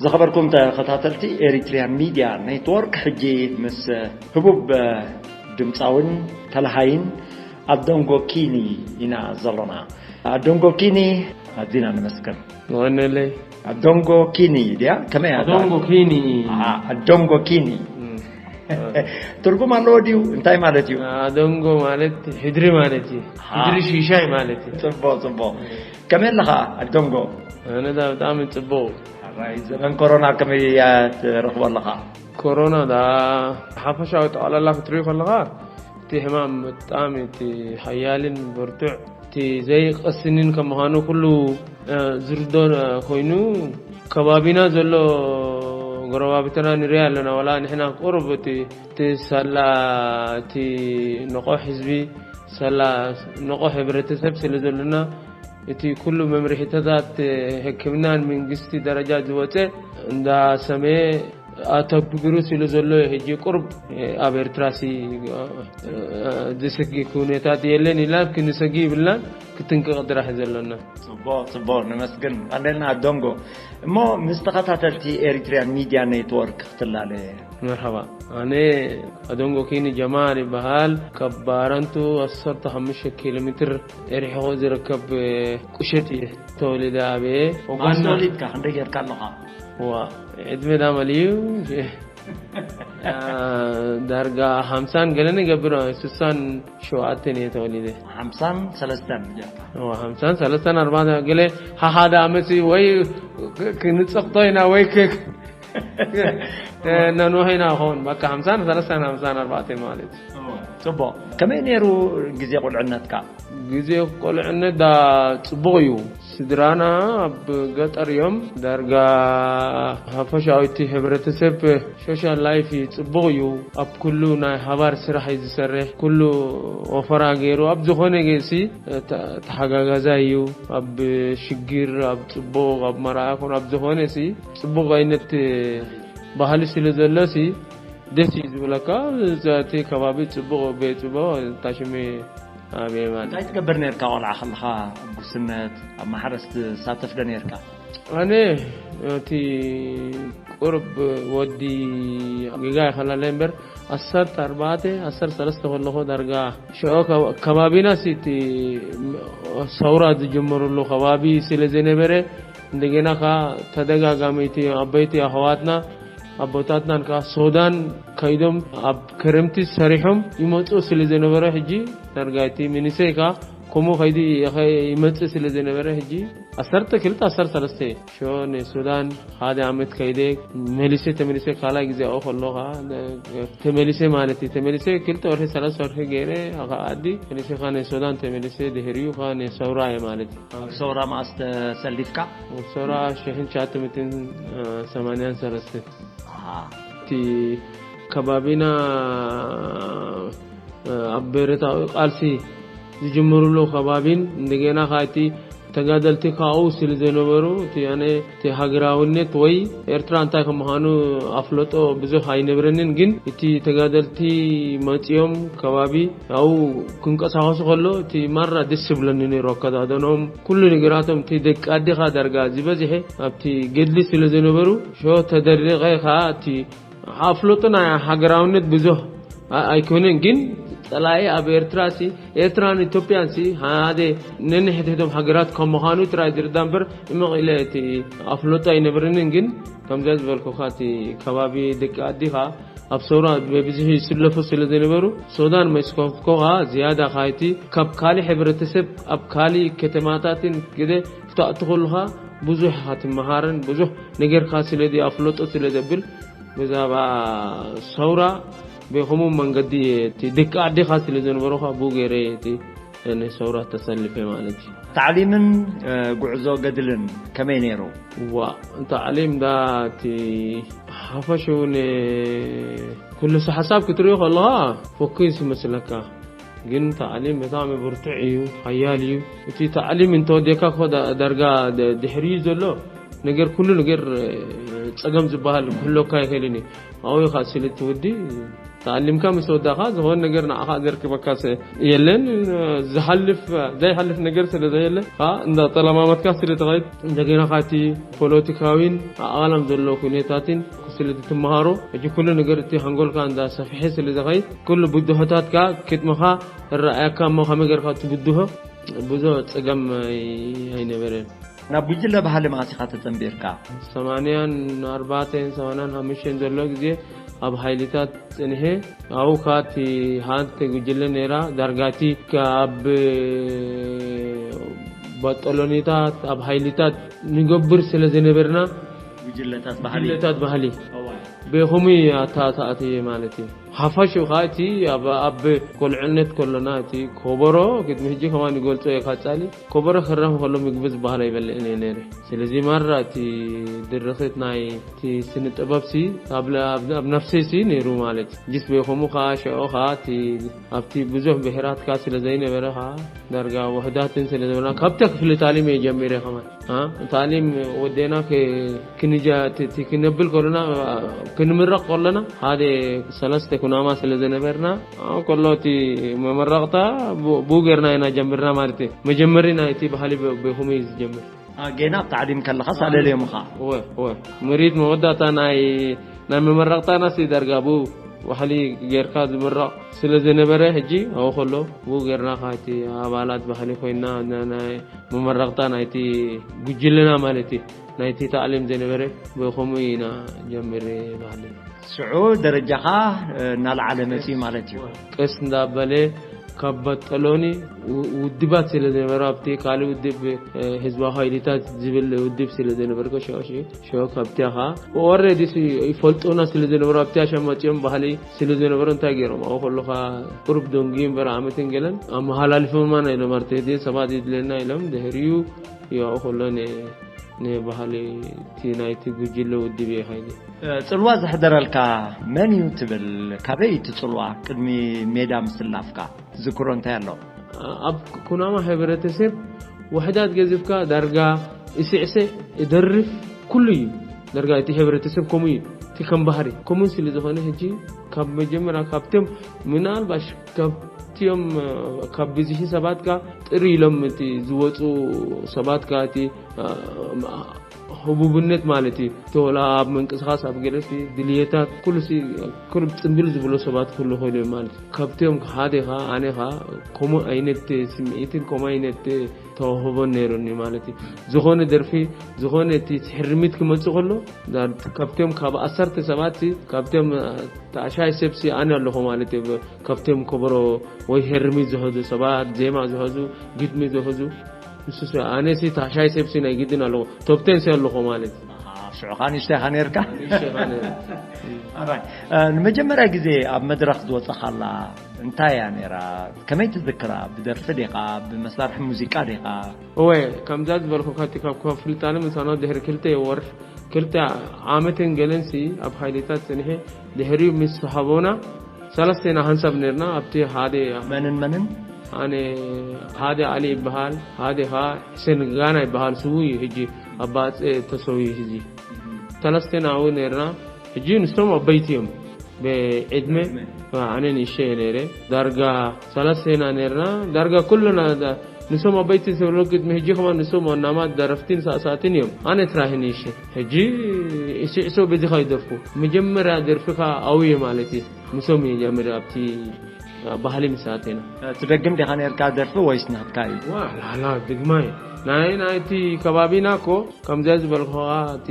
ዝኸበርኩም ተኸታተልቲ ኤሪትሪያን ሚድያ ኔትወርክ፣ ሕጂ ምስ ህቡብ ድምፃውን ተለሃይን ኣዶንጎ ኪኒ ኢና ዘሎና። ኣዶንጎ ኪኒ ኣዚና ነመስግን። ወነለይ ኣዶንጎ ኪኒ ድያ? ከመይ ኣታ? ኣዶንጎ ኪኒ። ኣሃ፣ ኣዶንጎ ኪኒ። እም። ትርጉም ኣለዎ ድዩ? እንታይ ማለት እዩ? ኣዶንጎ ማለት ሕድሪ ማለት እዩ። ኣሃ። ሕድሪ ሽሻይ ማለት እዩ። ጽቡቕ፣ ጽቡቕ። ከመይ ኣለኻ ኣዶንጎ? ኣነ ዳ ብጣዕሚ ጽቡቕ። ኣራይ፣ ዘመን ኮሮና ከመይ እያ ትረኽቦ ኣለኻ? ኮሮና ዳ ሓፈሻዊ ጠቕላላ ክትሪኢ ከለኻ፣ እቲ ሕማም ብጣዕሚ እቲ ሓያልን ብርቱዕ፣ እቲ ዘይቐስንን ከም ምዃኑ ኩሉ፣ እ፣ ዝርዶ ኮይኑ፣ ከባቢና ዘሎ ጎረባብትና ንሪኢ ኣለና። ዋላ ንሕና ቁሩብ እቲ፣ እቲ ሳላ፣ እቲ ንቑሕ ህዝቢ፣ ሳላ ንቑሕ ሕብረተሰብ ስለ ዘለና፣ እቲ ኩሉ መምርሒታት ሕክምናን መንግስቲ ደረጃ ዝወፀ እንዳሰመየ ኣተግብሩ ስለ ዘሎ፣ ሕጂ ቁሩብ ኣብ ኤርትራ ሲ ዝስጊ ኩነታት የለን ኢልና ክንሰጊ ይብልናን፣ ክትንቅቕ ጥራሕ ዘሎና። ጽቡቕ፣ ጽቡቕ፣ ነመስግን። ቀንደልና ኣዶንጎ። እሞ ምስ ተኸታተልቲ ኤሪትሪያን ሚድያ ኔትወርክ ክትላለ። መርሓባ። ኣነ ኣዶንጎ ኪኒ ጀማል ይበሃል። ካብ ባረንቱ ዓሰርተ ሓሙሽተ ኪሎ ሜትር ርሒቑ ዝርከብ ቁሸት እየ ተወሊደ ዓብየ። ኦጋና። ማስተወሊድካ ክንደይ ጌርካ ኣለኻ? ዋ፣ ዕድመ ዳ መሊዩ? አ፣ ዳርጋ ሓምሳን ገለን ይገብር፣ ስሳን ሸውዓተን እየ ተወሊደ። ሓምሳን ሰለስተን ጌርካ? ዋ፣ ሓምሳን ሰለስተን ኣርባዕተን ገለ ሓሓደ ዓመት ወይ ክ-፣ ክንጸቕጦ ኢና ወይ ክ-፣ እ፣ ነንውሕ ኢና ኾን። በቃ ሓምሳን ሰለስተን ሓምሳን ኣርባዕተን ማለት እዩ። ጽቡቕ። ከመይ ነይሩ ግዜ ቁልዕነትካ? ግዜ ቁልዕነት ዳ ጽቡቕ እዩ። ስድራና ኣብ ገጠር እዮም። ዳርጋ ሓፈሻዊ እቲ ሕብረተሰብ ሶሻል ላይፍ ጽቡቕ እዩ። ኣብ ኩሉ ናይ ሓባር ስራሕ እዩ ዝሰርሕ። ኩሉ ወፈራ ገይሩ ኣብ ዝኾነ ገሲ ተ-፣ ተሓጋጋዛይ እዩ። ኣብ ሽግር፣ ኣብ ጽቡቕ፣ ኣብ መርዓ ይኹን ኣብ ዝኾነ ሲ ጽቡቕ ዓይነት ባህሊ ስለ ዘሎ ሲ ደስ እዩ ዝብለካ። እቲ ከባቢ ጽቡቕ ቤት ጽቡቕ ታሽሚ ኣብየ ማለት። እንታይ ትገብር ነርካ ቆልዓ ከለኻ? ኣብ ጉስነት፣ ኣብ ማሕረስ ትሳተፍ ዶ ነርካ? ኣነ እቲ ቁርብ ወዲ ጌጋ ይኸላለይ እምበር፣ ዓሰርተ ኣርባዕተ፣ ዓሰርተ ሰለስተ ከለኹ ዳርጋ ሽዑ ከ-፣ ከባቢና ሲ እቲ ሰውራ ዝጀመረሉ ከባቢ ስለ ዝነበረ፣ እንደገና ከኣ ተደጋጋሚ እቲ ኣበይቲ ኣሕዋትና፣ ኣቦታትናን ከኣ ሱዳን ከይዶም ኣብ ክረምቲ ሰሪሖም ይመጹ ስለ ዝነበረ፣ ሕጂ ዳርጋ እቲ መንእሰይ ከኣ ከምኡ ከይዲ ይኸ-፣ ይመጽእ ስለ ዝነበረ፣ ሕጂ ዓሰርተ ክልተ ዓሰርተ ሰለስተ ሽዑ ንሱዳን ሓደ ዓመት ከይደ፣ መሊሰ ተመሊሰ ካልኣይ ግዜ ኣብኡ ከሎ ከኣ ነ-፣ ተመሊሰ ማለት እዩ። ተመሊሰ ክልተ ወርሒ ሰለስተ ወርሒ ገይረ፣ ከኣ ዓዲ መሊሰ ከኣ ንሱዳን ተመሊሰ፣ ድሕሪኡ ከኣ ንሰውራ እየ ማለት እዩ። ኣብ ሰውራ መኣስ ተሰሊፍካ? ኣብ ሰውራ ሽሕን ትሽዓተ ሚእትን ሰማንያን ሰለስተን። ኣሃ። እቲ ከባቢና ኣብ ብረታዊ ቃልሲ ዝጅምርሉ ከባቢን እንደገና ከኣ እቲ ተጋደልቲ ካብኡ ስለ ዝነበሩ፣ እቲ ኣነ እቲ ሃገራውነት ወይ ኤርትራ እንታይ ከም ምዃኑ ኣፍለጦ ብዙሕ ኣይነብረንን። ግን እቲ ተጋደልቲ መጺኦም ከባቢ ኣብኡ ክንቀሳቐሱ ከሎ፣ እቲ ማራ ደስ ዝብለኒ ነይሩ ኣከዳድንኦም፣ ኩሉ ነገራቶም። እቲ ደቂ ኣዴኻ ዳርጋ ዝበዝሐ ኣብቲ ገድሊ ስለ ዝነበሩ፣ ሾ ተደሪቐ ከኣ እቲ ኣፍለጦ ናይ ሃገራውነት ብዙሕ ኣ-፣ ኣይኮነን። ግን ጸላኢ ኣብ ኤርትራ ሲ፣ ኤርትራን ኢትዮጵያን ሲ፣ ሓደ ነንሕድሕዶም ሃገራት ከም ምዃኑ ጥራይ ዝርዳ እምበር፣ እምቕ ኢለ እቲ ኣፍለጦ ኣይነበረንን። ግን ከምዛ ዝበልኩኻ፣ እቲ ከባቢ ደቂ ኣዲኻ ኣብ ሰውራ ብብዝሒ ይስለፉ ስለ ዝነበሩ፣ ሶዳን መስኮፍኮኻ ዝያዳ ካይቲ ካብ ካልእ ሕብረተሰብ ኣብ ካልእ ከተማታትን ግደ ክትኣቱ ከለኻ ብዙሕ ኢኻ ትመሃርን ብዙሕ ነገርካ ስለ ኣፍለጦ ስለ ዘብል ብዛዕባ ሰውራ ብኸምኡ መንገዲ እቲ ደቂ ዓድኻ ስለ ዘነበሩኻ ብኡ ገይረ እቲ ንሰውራ ተሰልፈ ማለት እዩ። ታዕሊምን ጉዕዞ ገድልን ከመይ ነይሩ? ዋ፣ ታዕሊም ዳ እቲ ሓፈሽ እውን ኩሉ ሓሳብ ክትሪኦ ከለኻ ፈኩስ ይመስለካ። ግን ታዕሊም ብጣዕሚ ብርቱዕ እዩ፣ ሓያል እዩ። እቲ ታዕሊም እንተወዲእካ እኮ ዳ- ዳርጋ ደ- ድሕሪኡ ዘሎ ነገር ኩሉ ነገር እ፣ ጸገም ዝበሃል ክህለካ ይኽእልን እዩ። ኣብኡ ኢኻ ስለ ትውዲ ታዕሊምካ ምስ ወዳኻ ዝኾነ ነገር ንዓኻ ዘርክበካ ስ- የለን። ዝሓልፍ ዘይሓልፍ ነገር ስለ ዘየለ ኸዓ እንዳጠለማመትካ ስለ ትኸይድ እንደገና ኻቲ ፖለቲካዊን ኣቓላም ዘሎ ኩነታትን ስለ ትመሃሮ ሕጂ ኩሉ ነገር እቲ ሓንጎልካ እንዳሰፍሐ ስለ ዝኸይድ ኩሉ ብድሆታትካ ክትምኻ እረኣየካ እሞ ከመይ ገርካ ትብድሆ ብዙ ጸገም ኣይ- ኣይነበረን። ናብ ጉጅለ ባህሊ መዓስ ኢኻ ተጸንቢርካ? ሰማንያን ኣርባዕተን ሰማንያን ሓሙሽተን ዘሎ ግዜ ኣብ ሓይልታት ጽንሔ ኣብኡ ከኣ እቲ ሓንቲ ጉጅለ ነይራ ዳርጋቲ ካብ በጠሎኒታት ኣብ ሓይልታት ንገብር ስለ ዝነበርና ጉጅለታት ባህሊ ጉጅለታት ባህሊ እዋይ። ብኸምኡ እዩ ኣተኣታኣትየ ማለት እዩ። ሓፋሽ ከዓ እቲ ኣብ ኣብ ቆልዕነት ከሎና እቲ ኮበሮ ቅድሚ ሕጂ ከማን ይገልጾ እየ ካጻሊ ኮበሮ ክረኸብ ከሎ ምግቢ ዝበሃል ኣይበልዕን እየ ነይረ። ስለዚ ማራ እቲ ድርኺት ናይ እቲ ስነ ጥበብሲ ኣብ ኣብ- ኣብ ነፍሰይሲ ነይሩ ማለት እዩ። ጅስ ብኸምኡ ከዓ ሽዑ ከዓ እቲ ኣብቲ ብዙሕ ብሄራትካ ስለ ዘይነበረ ከዓ ዳርጋ ውሕዳትን ስለ ዝበልና ካብታ ክፍሊ ታሊም እየ ጀሚረ ከማን አ፣ ታሊም ወዴና ክ- ክንጃ እቲ- እቲ ክነብል ከሎና ክንምረቕ ከሎና ሓደ ሰለስተ ኩናማ ስለ ዝነበርና ኣብኡ ከሎ እቲ መመረቕታ ብ- ብኡ ጌርና ኢና ጀምርና ማለት እዩ። መጀመሪ ናይ እቲ ባህሊ ብ- ብኹም እዩ ዝጀምር። አ፣ ጌና ኣብ ታዕሊም ከለኻ ሳለለዮምኻ? እወ እወ ምሪት መወዳእታ ናይ ናይ መመረቕታና ሲ ዳርጋ ብኡ ባህሊ ጌርካ ዝምረቕ ስለ ዝነበረ ሕጂ ኣብኡ ከሎ ብኡ ጌርና ካቲ ኣባላት ባህሊ ኮይና ና- ናይ መመረቕታ ናይቲ ጉጅልና ማለት እዩ ናይቲ ታዕሊም ዝነበረ ብኸምኡ ኢና ጀምር ባህሊ። ሽዑ ደረጃኻ እናለዓለ መፅዩ ማለት እዩ። ቀስ እንዳበለ ካብ በጠሎኒ ው- ውድባት ስለ ዝነበረ ኣብቲ ካልእ ውድብ እ፣ ህዝባዊ ሓይልታት ዝብል ውድብ ስለ ዝነበረ ከ ሽዑ ሽዑ ሽዑ ካብቲያ ኸዓ ኦረዲ ይፈልጡና ስለ ዝነበሩ ኣብቲያ ሸመፅኦም ባህሊ ስለ ዝነበሩ እንታይ ገይሮም ኣብኡ ከለኻ ቁሩብ ደንጉዩ እምበር ዓመትን ገለን ኣመሃላልፎማ ናይ ለማርቴ ሰባት ይድለና ኢሎም ድሕሪኡ ያው ከሎ ን- ንባህሊ እቲ ናይቲ ጉጅለ ውድብ እየ ኻይኒ። ጽልዋ ዘሕደረልካ መን እዩ ትብል? ካበይ እቲ ጽልዋ? ቅድሚ ሜዳ ምስላፍካ ትዝክሮ እንታይ ኣሎ? ኣብ ኩናማ ሕብረተሰብ ውሕዳት ገዚፍካ ዳርጋ ይስዕስዕ ይደርፍ ኩሉ እዩ። ዳርጋ እቲ ሕብረተሰብ ከምኡ እዩ። እቲ ከም ባህሪ ከምኡ ስለ ዝኾነ ሕጂ ካብ መጀመርያ ካብቶም ምናልባሽ ካብቲኦም ካብ ብዝሒ ሰባትካ ጥር ኢሎም እቲ ዝወፁ ሰባትካ እቲ ህቡብነት ማለት እዩ። ተወላ ኣብ ምንቅስቃስ ኣብ ገለሲ ድልየታት ኩሉሲ ክርብ ፅምብል ዝብሎ ሰባት ክህሉ ይኽእሉ እዮም ማለት እዩ። ካብቲኦም ሓደ ኻ ኣነ ኻ ከምኡ ዓይነት ስምዒትን ከምኡ ዓይነት ተዋህቦን ነይሩኒ ማለት እዩ። ዝኾነ ደርፊ ዝኾነ እቲ ስሕርሚት ክመፅእ ከሎ ዳ- ካብቲኦም ካብ ዓሰርተ ሰባት ሲ- ካብቲኦም ታሻይ ሰብሲ ኣነ ኣለኹ ማለት እዩ። ካብቶም ከበሮ ወይ ሄርሚ ዝሕዙ ሰባት ዜማ ዝሕዙ ግጥሚ ዝሕዙ ንሱ ኣነሲ ታሻይ ሰብሲ ናይ ግድን ኣለኹ ቶፕቴን ሲ ኣለኹ ማለት እዩ። ሽዑ ካ ንእሽተይ ኢኻ ነርካ? ንእሽተይ ኢኻ ነር። ኣራይ ንመጀመርያ ግዜ ኣብ መድረኽ ዝወፀኻላ እንታይ እያ ነራ? ከመይ ትዝክራ? ብደርፊ ዲኻ? ብመሳርሒ ሙዚቃ ዲኻ? እወ ከምዛ ዝበልኩካ እቲ ካብ ኮፍልጣኒ ምሳና ድሕሪ ክልተ ወር ክልተ ዓመትን ገለንሲ ኣብ ሓይልታት ፅንሐ ድሕሪኡ ምስ ሃቦና ሰለስቴና ሓንሳብ ነርና ኣብቲ ሓደ መንን መንን? ኣነ ሓደ ኣሊ ይበሃል ሓደ ኻ ሕሴን ጋና ይበሃል ስዉ እዩ ሕጂ ኣባፀ ተሰው እዩ ሕዚ ሰለስቴና ኣው ነርና ሕጂ ንሶም ኣበይቲ እዮም ብዕድመ ኣነ ንእሸ እየ ነይረ ዳርጋ ሰለስቴና ነርና ዳርጋ ኩሉና ንሶም ኣበይቲ ዝብሎ ግጥሚ ሕጂ ከማ ንሶም ዋናማት ደረፍቲን ሳእሳትን እዮም ኣነ ትራሂ ንእሸ ሕጂ እስዕሶ በዚኻ ይደርፉ መጀመርያ ደርፍካ ኣውየ ማለት እዩ ምሶም እየ ጀምር ኣብቲ ባህሊ ምሳተና ትደግም ዲኻ ነርካ ደርፊ ወይስ ናትካ እዩ? ዋ ላላ ድግማይ ናይ ናይቲ ከባቢና እኮ ከምዚኣ ዝበልኩኻ እቲ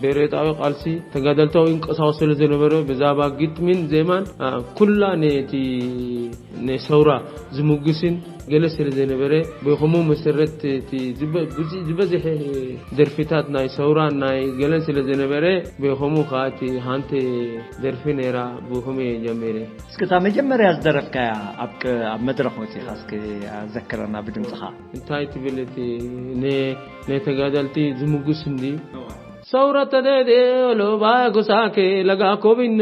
ቤሬጣዊ ቃልሲ ተጋደልታዊ እንቀሳቐስ ስለ ዝነበረ ብዛባ ግጥሚን ዜማን ኩላ ነቲ ናይ ሰውራ ዝምጉስን ገለ ስለ ዝነበረ ብኸምኡ መሰረት እቲ ዝበዝሕ ደርፊታት ናይ ሰውራ ናይ ገለን ስለ ዝነበረ ብኸምኡ ከዓ እቲ ሃንተ ደርፊ ነይራ። ብኸምኡ እየ ጀሚረ። እስክታ መጀመርያ ዝደረፍካያ ኣብ መድረኽ ወፂኻ እስኪ ኣዘክረና ብድምፅኻ። እንታይ ትብል? እቲ ነተጋደልቲ ዝምጉስ እንዲ ሰውረተደዴ ሎባ ጉሳኬ ለጋ ኮቢኖ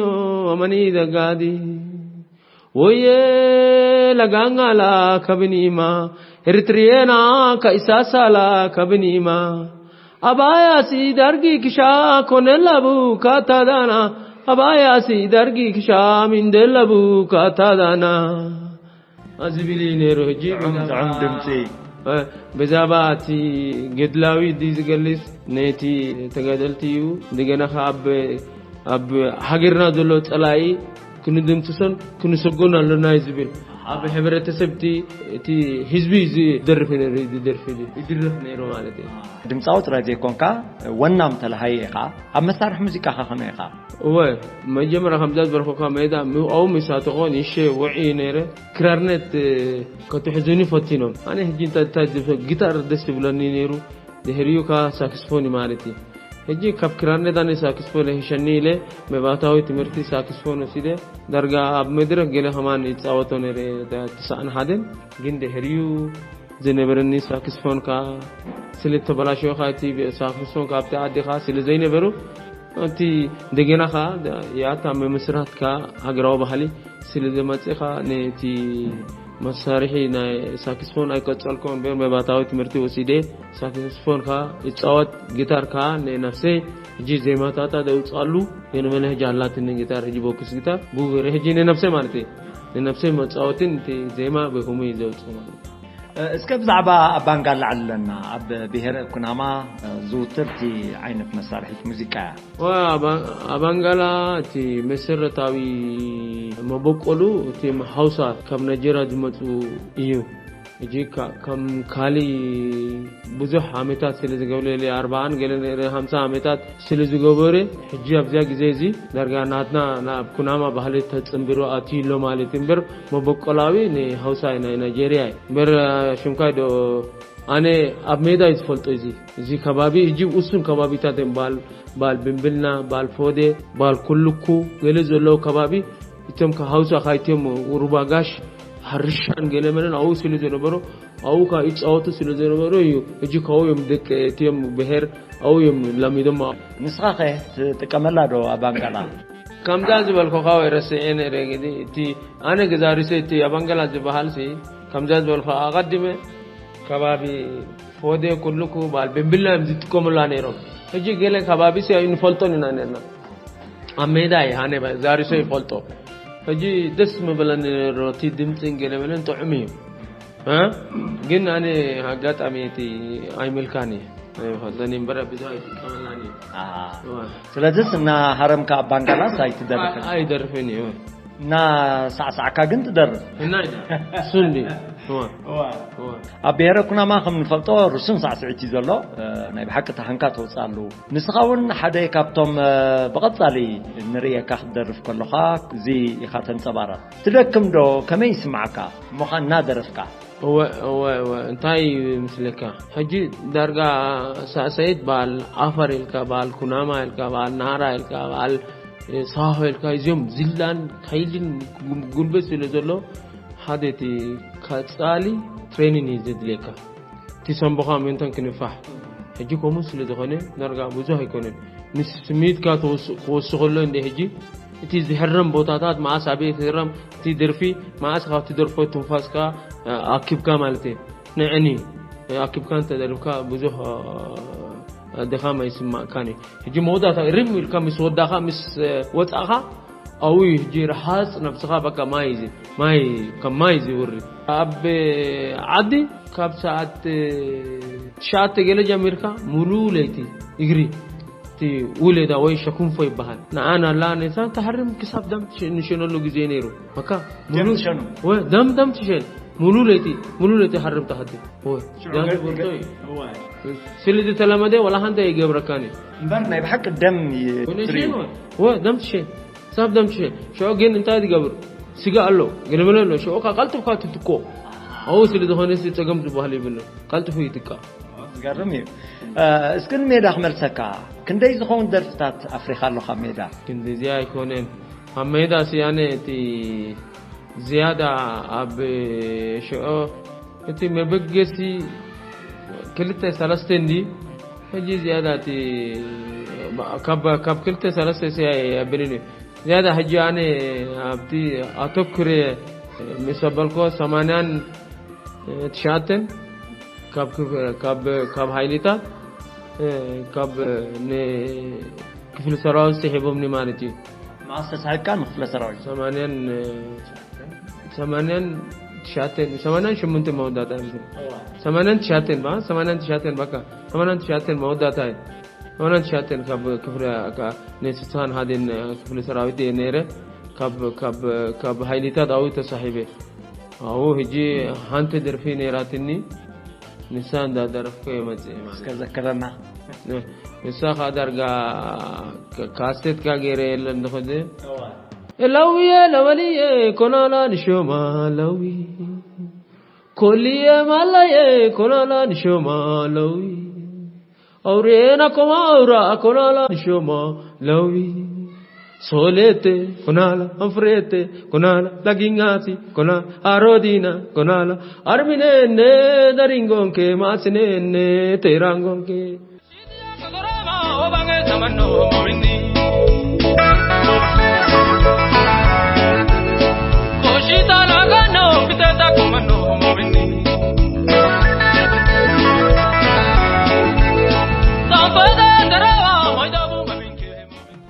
መኒ ዘጋዲ ወየ ለጋንጋላ ከብኒማ ኤርትሪየና ከኢሳሳላ ከብኒማ ኣባያሲ ዳርጊ ክሻ ኮነላቡ ካታዳና ኣባያሲ ዳርጊ ክሻ ሚንደላቡ ካታዳና ዝብል እዩ ነይሩ። ሕጂ ጥዑም፣ ጥዑም ድምፂ። ብዛባ እቲ ገድላዊ ድዩ ዝገልጽ ነቲ ተጋደልቲ እዩ። እንደገና ከ ኣብ ኣብ ሃገርና ዘሎ ጸላኢ ክንድምስሶን ክንሰጎን ኣለና እዩ ዝብል። ኣብ ሕብረተሰብ እቲ ህዝቢ ዝደርፍ ነይሩ፣ ዝደርፍ ይድርፍ ነይሩ ማለት እዩ። ድምፃዊ ጥራይ ዘይኮንካ ወናም ተለሃየ ኢኻ። ኣብ መሳርሒ ሙዚቃ ከ ከመይ ኢኻ? እወ፣ መጀመርያ ከምዛ ዝበልኩካ ሜዳ ምብኣው ምሳተኾ ንሸ ውዒ ነይረ። ክራርነት ከትሕዙኒ ፈቲኖም። ኣነ ሕጂ እንታይ እንታይ ዝብሎ ጊታር ደስ ይብለኒ ነይሩ። ድሕሪኡ ከ ሳክስፎን እዩ ማለት እዩ። ሕጂ ካብ ክራርነት ኣነ ሳክስፎን ይሕሸኒ ኢለ መባእታዊ ትምህርቲ ሳክስፎን ወሲደ። ዳርጋ ኣብ መድረኽ ገለ ከማን ይጻወቶ ነይረ። ትስዓን ሓደን ግን ድሕሪኡ ዝነበረኒ ሳክስፎን ከ ስለ ተበላሸወ ከ እቲ ሳክስፎን ከ ኣብቲ ዓዲ ከ ስለ ዘይነበሩ እቲ እንደገና ከ ያታ ምምስራት ከ ሃገራዊ ባህሊ ስለ ዘመጽእ ከ ነቲ መሳርሒ ናይ ሳክስፎን ኣይቀጸልኩ እምበር መባታዊ ትምህርቲ ወሲደ ሳክስፎን ከ ይጻወት ጊታር ከ ንነፍሰይ ሕጂ ዜማታታ ደውጻሉ የንመለ ሕጂ ኣላትኒ ጊታር ሕጂ ቦክስ ጊታር ብኡ ገይረ ሕጂ ንነፍሰይ ማለት እየ ንነፍሰይ መጻወትን እቲ ዜማ ብኹሙ እዩ ዘውጽእ ማለት እዩ። እስከ ብዛዕባ ኣባንጋላ ኣለና ኣብ ብሄረ ኩናማ ዝውትርቲ ዓይነት መሳርሒት ሙዚቃ እያ። ዋ፣ ኣባ- ኣባንጋላ እቲ መሰረታዊ መበቆሉ እቲ ሃውሳ ካብ ናይጀርያ ዝመፁ እዩ። እጂ ካ- ከም ካሊ ብዙሕ ዓመታት ስለ ዝገብረ ለ ኣርባዓን ገለ ነረ ሃምሳ ዓመታት ስለ ዝገበረ ሕጂ ኣብዚያ ግዜ እዚ ዳርጋ ናትና ናብ ኩናማ ባህሊ ተፅንብሮ ኣትዩ ኣሎ ማለት እዩ እምበር መበቆላዊ ንሃውሳ ናይ ናይጀርያ እዩ እምበር ሽምካይ ዶ ኣነ ኣብ ሜዳ እዩ ዝፈልጦ እዚ እዚ ከባቢ እጅብ ውሱን ከባቢታት እዮም ባል ባል ብንብልና ባል ፎዴ ባል ኩልኩ ገለ ዘለዉ ከባቢ እቶም ሃውሳ ካይትዮም ሩባ ጋሽ ሕርሻን ገለ መለን ኣብኡ ስለ ዝነበሩ ኣብኡ ከዓ ይፃወቱ ስለ ዝነበሩ እዩ እጅ ካብኡ እዮም ደቂ እትዮም ብሄር ኣብኡ እዮም ለሚዶም ንስኻ ከ ትጥቀመላ ዶ ኣባንጋላ ከምዛ ዝበልኩኻ ወይ ረስዐ ነይረ ግዲ እቲ ኣነ ገዛሪሰ እቲ ኣባንጋላ ዝበሃል ሲ ከምዛ ዝበልኩ ኣቐድመ ከባቢ ፎዴ ኩልኩ በዓል ቤምብላ እዮም ዝጥቀሙላ ነይሮም። ሕጂ ገለ ከባቢ ሲ ኣይንፈልጦን ኢና ነርና። ኣብ ሜዳ እዩ ሃነ ዛሪሶ ይፈልጦ። ሕጂ ደስ ምበለኒ ነይሩ እቲ ድምፅን ገለ መለን ጥዑም እዩ። እ? ግን ኣነ ኣጋጣሚ እቲ ኣይምልካን እየ። ኣይፈልጠን እየ እምበር ብዙሕ ኣይጥቀመላን እየ። ኣሃ። እዋ። ስለዚስ እናሃረምካ ኣብ ባንጋላስ ኣይትደርፍን? ኣይ- ኣይደርፍን እየ። እና ሳዕሳዕካ ግን ትደርፍ። እና ኢለ። እሱ እንዲ። እዋ። እዋ። እዋ። ኣብ ብሄረ ኩናማ ከም ንፈልጦ ርሱን ሳዕስዒት እዩ ዘሎ። እ፣ ናይ ብሓቂ ተሃንካ ተውፅኣሉ። ንስኻ እውን ሓደ ካብቶም እ፣ ብቐፃሊ ንርእየካ ክትደርፍ ከለኻ እዚ ኢኻ ተንፀባረቕ። ትደክም ዶ? ከመይ ይስምዓካ? እሞኻ እናደረፍካ? እወ እወ እወ እንታይ እዩ ምስለካ ሕጂ ዳርጋ ሳእሳይት በዓል ዓፋር ኢልካ በዓል ኩናማ ኢልካ በዓል ናራ ኢልካ በዓል ሳሆ ኢልካ እዚኦም ዝላን ሓይልን ጉልበት ስለ ዘሎ ሓደ እቲ ካፃሊ ትሬኒን እዩ ዘድልየካ እቲ ሰንቦኻ ምእንተን ክንፋሕ ሕጂ ከምኡ ስለ ዝኾነ ዳርጋ ብዙሕ ኣይኮነን ምስ ስምዒትካ ክወስኸሎ እንደ ሕጂ እቲ ዝሕረም ቦታታት መዓስ ኣበይ ክህረም እቲ ደርፊ መዓስ ካብ ትደርፎ ትንፋስካ ኣኪብካ ማለት እዩ ንዕኒ ኣኪብካ እንተደርፍካ ብዙሕ ድኻም ኣይስማእካን እዩ ሕጂ መወዳእታ ርም ኢልካ ምስ ወዳኻ ምስ ወፃእኻ ኣው እዩ ሕጂ ረሓፅ ነብስኻ በቃ ማይ እዚ ማይ ከም ማይ እዚ ውሪ ኣብ ዓዲ ካብ ሰዓት ትሽዓተ ገለ ጀሚርካ ሙሉ ለይቲ እግሪ እቲ ውሌዳ ወይ ሸኩንፎ ይበሃል ንዓን ኣላ ነሳ ተሃርም ክሳብ ደም ንሸነሉ ግዜ ነይሩ በካ ሙሉ ደም ደም ትሸን ሙሉ ለይቲ ሙሉ ለይቲ ሓርም ተኸቲ። ወይ ሽዑ ዛንቱ ገ- ብርቶ ገ- እዩ። እዋይ። ስሊ ዝተለመደ ወላ ሓንቲ ኣይገብረካን እዩ። እምበር ናይ ብሓቂ ደም ይ- ትርእዩ። ወይ ደም ትሸ ሳብ ደም ትሸ ሽዑ ግን እንታይ ትገብር? ስጋ ኣሎ፣ ገለመለ ኣሎ። ሽዑ ካ ቀልጥፍካ ትትኮ። ኣው ስሊ ዝኾነ ሲ ጸገም ዝበሃል ይብሉ። ቀልጥፉ ይትካ። ዝገርም እዩ። እስክን ሜዳ ክመልሰካ፣ ክንደይ ዝኸውን ደርፍታት ኣፍሪኻ ኣለኻ ሜዳ? ክንዲ እዚኣ ኣይኮነን። ኣብ ሜዳ ስያነ እቲ ዝያዳ ኣብ ሽዑ እቲ መበገሲ ክልተ ሰለስተ እንዲ። ሕጂ ዝያዳ እቲ ካብ ካብ ክልተ ሰለስተ ሲ ኣይብልን እዩ። ዝያዳ ሕጂ ኣነ ኣብቲ ኣተኩረ ምስ ኣበልኮ ሰማንያን ትሽዓተን ካብ ክፍ- ካብ ካብ ሓይሊታት ካብ ንክፍሊ ሰራዊት ስሒቦምኒ ማለት እዩ። መዓስ ተሳሒብካ ንክፍለ ሰራዊት? ሰማንያን ሰማንያን ትሽዓተን ሰማንያን ሸሞንተ መወዳእታ እዩ። ሰማንያን ትሽዓተን ባ ሰማንያን ትሽዓተን ባካ ሰማንያን ትሽዓተን መወዳእታ እዩ። ሰማንያን ትሽዓተን ካብ ክፍለ ካ- ንስሳን ሃደን ክፍሊ ሰራዊት እየ ነይረ። ካብ ካብ ካብ ሓይሊታት ኣው ተሳሒበ። ኣው ሕጂ ሓንቲ ደርፊ ነይራትኒ። ንሳ እንዳደረፍኩ እየ መጽእ ማለት እስከ ዘክረና። ንሳ ኸዓ ዳርጋ ካ- ካሴትካ ገይረ የለን ዝኸደ። ለውየ ለወልየ ኮናላ ንሾማ ለዊ ኮልየ ማላየ ኮናላ ንሾማ ለዊ ኣውሬና ኮማ ኣውራ ኮናላ ንሾማ ለዊ ሶሌቴ ኮናላ ኣንፍሬቴ ኮናላ ላጊኛሲ ኮና ኣሮዲና ኮናላ ኣርሚኔኔ ደሪንጎንኬ ማሲኔኔ ቴራንጎንኬ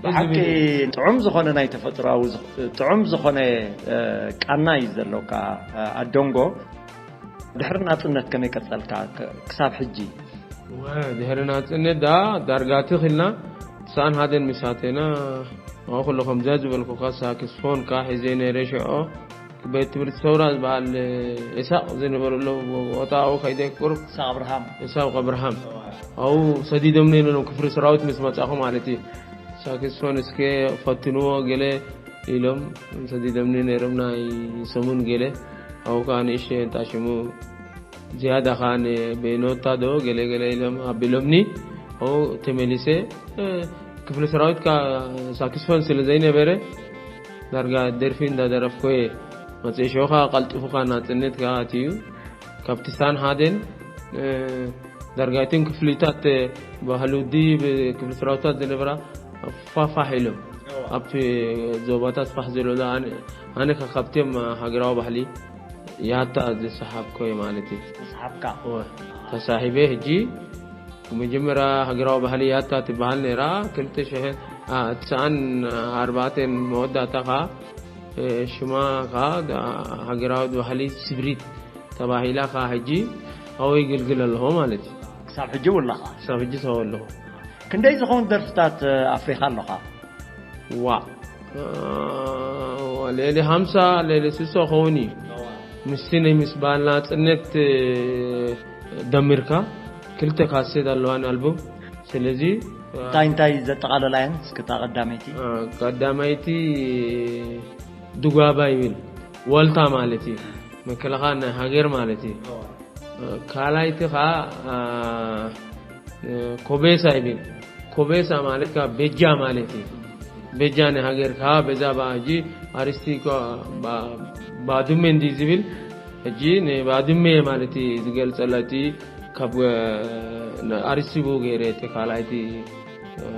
ብሓቂ ጥዑም ዝኾነ ናይ ተፈጥሮኣዊ ዝኽ- ጥዑም ዝኾነ እ፣ ቃና እዩ ዘለውካ እ፣ ኣዶንጎ። ድሕሪ ናጽነት ከመይ ቀጸልካ ክ- ክሳብ ሕጂ? ወ- ድሕሪ ናጽነት ዳ ዳርጋ ትኽልና ሳን ሃደን ምሳቴና። ኣው ኩሉ ከምዛ ዝበልኩካ ሳክስፎን ካ ሒዘ ነይረ ሽዖ። ቤት ትምህርቲ ሰውራ ዝበሃል ኢሳቕ ዝነበረሉ ቦታ ኣው ከይደ ቁሩብ ኢሳቕ ኣብርሃም። ኢሳቕ ኣብርሃም። ኣው ሰዲዶም ነይሮም ክፍሪ ሰራዊት ምስ መጻኹ ማለት እዩ። ሳክስፎን እስከ ፈትንዎ ገለ ኢሎም ሰዲዶምኒ ነይሮም ናይ ሰሙን ገለ። ኣው ከዓ ንእሽተይ እንታ ሽሙ ዝያዳ ከዓ ንቤኖታ ዶ ገለ ገለ ኢሎም ኣቢሎምኒ። ኣው ተመሊሰ እ፣ ክፍሊ ሰራዊት ከዓ ሳክስፎን ስለ ዘይነበረ ዳርጋ ደርፊ እንዳደረፍኩ እየ መፅእ። ሽዑ ከዓ ቀልጢፉ ከዓ ናፅነት ከዓ ኣትዩ ካብቲ ሳን ሃደን እ፣ ዳርጋ እተን ክፍሊታት እ፣ ባህሊ ውዲ ክፍሊ ሰራዊታት ዝነበራ ፋፋሕ ኢሎም ኣብቲ ዞባታት ፋሕ ዝበሉ ኣነ ኣነ ከ ካብቶም ሃገራዊ ባህሊ ያታ ዝሰሓብኮ እየ ማለት እዩ። ተሳሓብካ? እወ፣ ተሳሂበ። ሕጂ መጀመርያ ሃገራዊ ባህሊ ያታ ትበሃል ነይራ። ክልተ ሽሕን ትስዓን ኣርባዕተን መወዳእታ ኸዓ ሽማ ኸዓ ሃገራዊ ባህሊ ስብሪት ተባሂላ ኸዓ ሕጂ ኣብኡ ይግልግል ኣለኹ ማለት እዩ። ክሳብ ሕጂ ውላኻ? ክሳብ ሕጂ ሰው ኣለኹ። ክንደይ ዝኾኑ ደርፍታት ኣፍሪኻ ኣለኻ? ዋ ልዕሊ ሓምሳ ልዕሊ ስሳ ኸውን እዩ። ምስቲ ናይ ምስ በዓል ናፅነት ደሚርካ ክልተ ካሴት ኣለዋን ኣልቡም። ስለዚ እንታይ እንታይ ዘጠቓለላ እየን? እስኪ እታ ቀዳመይቲ። ቀዳማይቲ ድጓባ ይብል፣ ዋልታ ማለት እዩ። መከላኸያ ናይ ሃገር ማለት እዩ። ካልኣይቲ ኸዓ ኮቤሳ ይብል። ኮቤሳ ማለት ከዓ ቤጃ ማለት እዩ። ቤጃ ንሃገር ከዓ በዛ በ- ሕጂ ኣርስቲ እኮ ባ- ባድመ እንዲ ዝብል ሕጂ ንባድመ ማለት እዩ ዝገልፀላ። እቲ ካብ ኣርስቲ ብኡ ገይረ እቲ ካልኣይቲ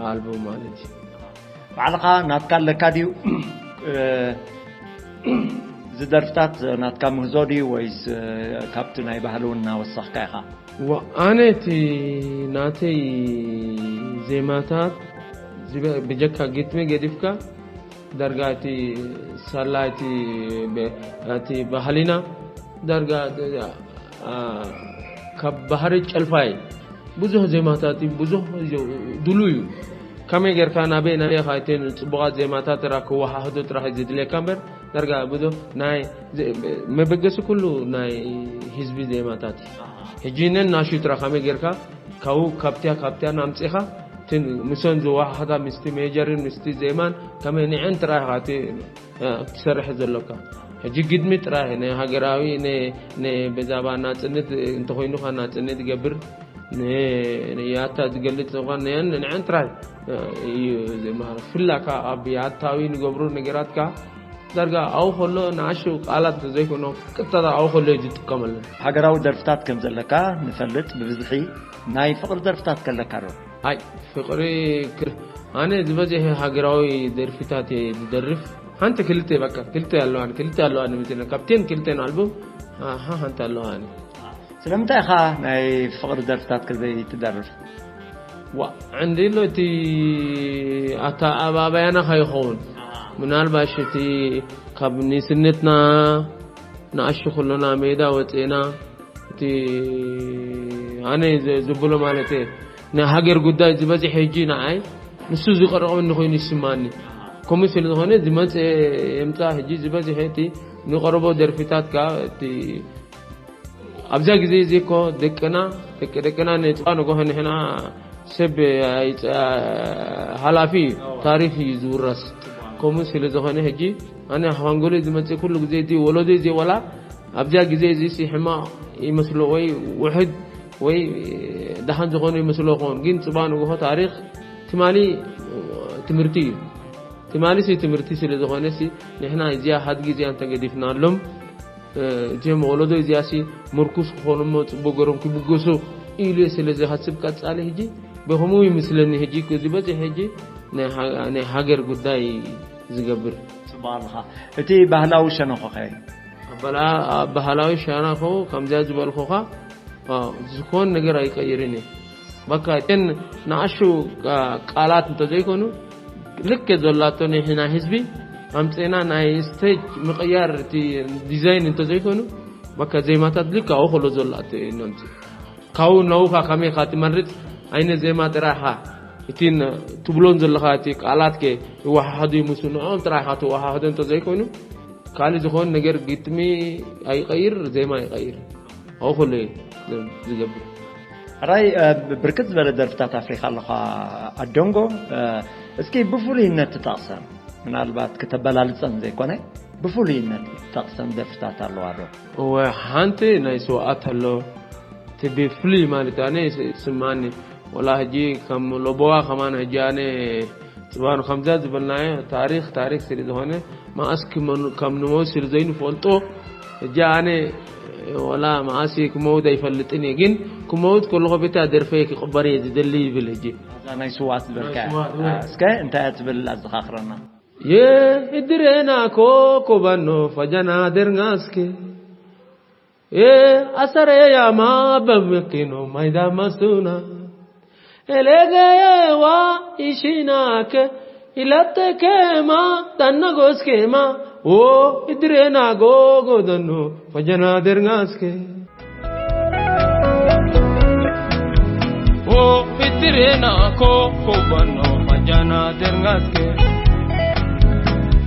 ኣልቡም ማለት እዩ። ባዕልኻ ናትካ ኣለካ ድዩ? ዝደርፍታት ናትካ ምህዞ ድዩ ወይስ ካብቲ ናይ ባህሊ እውን እናወሰኽካ ኢኻ? ኣነ እቲ ናተይ ዜማታት ብጀካ ግጥሚ ገዲፍካ ዳርጋ እቲ ሳላ እቲ ባህሊና ዳርጋ ካብ ባህሪ ጨልፋይ ብዙሕ ዜማታት ብዙሕ ድሉ እዩ። ከመይ ጌርካ ናበይ ናበይ ኻይትን ጽቡቓት ዜማታት ጥራ ክወሓህዶ ጥራሕ እዩ ዝድልየካ እምበር፣ ዳርጋ ብዶ ናይ ዘ-፣ መበገሲ ኩሉ ናይ ህዝቢ ዜማታት እዩ። ሕጂ ነን ናሹ ጥራ ከመይ ጌርካ ካብኡ ካብቲያ ካብቲያ ናምጺኻ፣ እቲ ምሶን ዝወሓህዳ ምስቲ ሜጀርን ምስቲ ዜማን ከመይ ንዕን ጥራ ኢኻ እቲ፣ እ፣ ክትሰርሕ ዘሎካ። ሕጂ ግድሚ ጥራይ ናይ ሃገራዊ፣ ን-፣ ን-፣ ብዛዕባ ናጽነት እንተኾይኑኻ ናጽነት ይገብር፣ ን-፣ ንያታ ዝገልጽ ዝኾን ንዕን ጥራይ፣ እ፣ እዩ ዝመሃር። ፍላካ ኣብ ያታዊ ንገብሩ ነገራትካ ዳርጋ ኣብኡ ከሎ ንኣሽቱ ቃላት እንተዘይኮኖ፣ ቀጥታ ኣብኡ ከሎ እዩ ዝጥቀመሉ። ሃገራዊ ደርፍታት ከም ዘለካ ንፈልጥ፣ ብብዝሒ ናይ ፍቕሪ ደርፍታት ከለካ ዶ? ኣይ፣ ፍቕሪ ክ-፣ ኣነ ዝበዝሐ ሃገራዊ ደርፍታት እየ ዝደርፍ። ሓንቲ ክልተ በቃ፣ ክልተ ኣለዋኒ፣ ክልተ ኣለዋኒ መሰለኒ። ካብተን ክልተን ኣልቡም፣ ኣሃ፣ ሓንቲ ኣለዋኒ። ስለምንታይ ኢኻ ናይ ፍቕሪ ደርፍታት ከዘይትደርፍ? ዋ፣ ዕንዲ ኣሎ እቲ ኣተኣባባያና ከይኸውን። ምናልባሽ እቲ ካብ ንስነትና ንኣሽቱ ከሎና ሜዳ ወፂእና፣ እቲ ኣነ ዘ-፣ ዝብሎ ማለት እየ፣ ናይ ሃገር ጉዳይ ዝበዝሐ ሕጂ ንዓይ ንሱ ዝቐረቐኒ ኮይኑ ይስማኒ። ከምኡ ስለ ዝኾነ ዝመፀ የምፃ ሕጂ ዝበዝሐ እቲ ንቐረቦ ደርፊታት ከዓ እቲ ኣብዛ ግዜ እዚ እኮ ደቅና፣ ደቂ ደቅና ንፅባ ንጎሆ ንሕና ሰብ ኣይፀ-፣ ሃላፊ እዩ፣ ታሪፍ እዩ ዝውረስ። ከምኡ ስለ ዝኾነ ሕጂ ኣነ ሃንጎለይ ዝመፅእ ኩሉ ግዜ እቲ ወለዶ እዚ ወላ ኣብዚኣ ግዜ እዚ ሲ ሕማቕ ይመስሎ ወይ ውሕድ ወይ ደሓን ዝኾነ ይመስሎ ይኸውን። ግን ጽባሕ ንግሆ ታሪኽ ትማሊ ትምህርቲ እዩ። ትማሊ ሲ ትምህርቲ ስለ ዝኾነ ሲ ንሕና እዚኣ ሃድጊ እዚኣ እንተገዲፍናሎም፣ እ፣ እዚኦም ወለዶ እዚኣ ሲ ምርኩስ ክኾኑ እሞ ጽቡቅ ገሮም ክብገሱ ኢሉ ስለ ዝሃስብ ቀጻሊ ሕጂ ብኸምኡ ይመስለኒ። ሕጂ ዝበዝሕ ሕጂ ናይ ሃ-፣ ናይ ሃገር ጉዳይ ዝገብር። ጽቡቕ ኣለኻ። እቲ ባህላዊ ሸነኾኸ? ኣበላ-፣ ኣብ ባህላዊ ሸነኾ ከምዚኣ ዝበልኩኻ፣ ኣዎ፣ ዝኾን ነገር ኣይቀይርን እየ። በቃ፣ እተን ንኣሽቱ ቃ-፣ ቃላት እንተዘይኮኑ፣ ልክ ዘላቶ ናይ ሕና ህዝቢ ኣምጽእና ናይ ስቴጅ ምቕያር እቲ ዲዛይን እንተዘይኮኑ፣ በቃ፣ ዜማታት ልክ ኣብኡ ከሎ ዘላቶ እዩ ነምጽእ። ካብኡ ነውኻ ከመይ ኢኻ ትመርጽ? ኣይነ ዜማ ጥራይ ኢኻ፣ እቲ ን-፣ ትብሎን ዘለኻ እቲ ቃላትከ ይወሓሃዱ ይመስሉ፣ ንዕኦም ጥራይ ኢኻ ትወሓሃዶ እንተዘይኮይኑ፣ ካልእ ዝኾነ ነገር ግጥሚ ኣይቀይር፣ ዜማ ኣይቀይር። ኣብኡ ከሎ እዩ ዝገብር። ሕራይ፣ እ፣ ብርክት ዝበለ ደርፍታት ኣፍሪኻ ኣለኻ ኣደንጎ። እ፣ እስኪ ብፍሉይነት ትጠቕሰን፣ ምናልባት ክተበላልጸን ዘይኮነ፣ ብፍሉይነት ትጠቕሰን ደርፍታት ኣለዋ ዶ? እወ፣ ሓንቲ ናይ ስውኣት ኣሎ። እቲ ብፍሉይ ማለት ኣነ ይስ-፣ ይስምዓኒ። ወላ ሕጂ ከም ሎቦዋ ከማን ሕጂ ኣነ ጽባኑ ከምዛ ዝበልናዮ ታሪኽ፣ ታሪኽ ስለ ዝኾነ መኣስ ክመኑ-፣ ከም ንመውት ስለ ዘይንፈልጦ፣ ሕጂ ኣነ ወላ መኣስ ክመውት ኣይፈልጥን እየ። ግን ክመውት ከለኹ ቤታ ደርፈይ ክቕበር እየ ዝደሊ ይብል ሕጂ። እዛ ናይ ስውኣት ዝበልካያ። ናይ ስውኣት፣ እወ። እስከ እንታይ እያ ትብል ኣዘኻኽረና። የህድሬና ኮኮባኖ ፈጃና ደርናስኬ። የ አሰሬያማ በመኪኖ ማይዳ ማሱና። ኤሌገየዋ ኢሺናከ ኢላተኬማ ዳናጎስኬማ። ዎ እድሬና ጎጎደኖ ፈጀና ደርናስኬ። ዎ እድሬና ኮኮባኖ ፈጀና ደርናስኬ።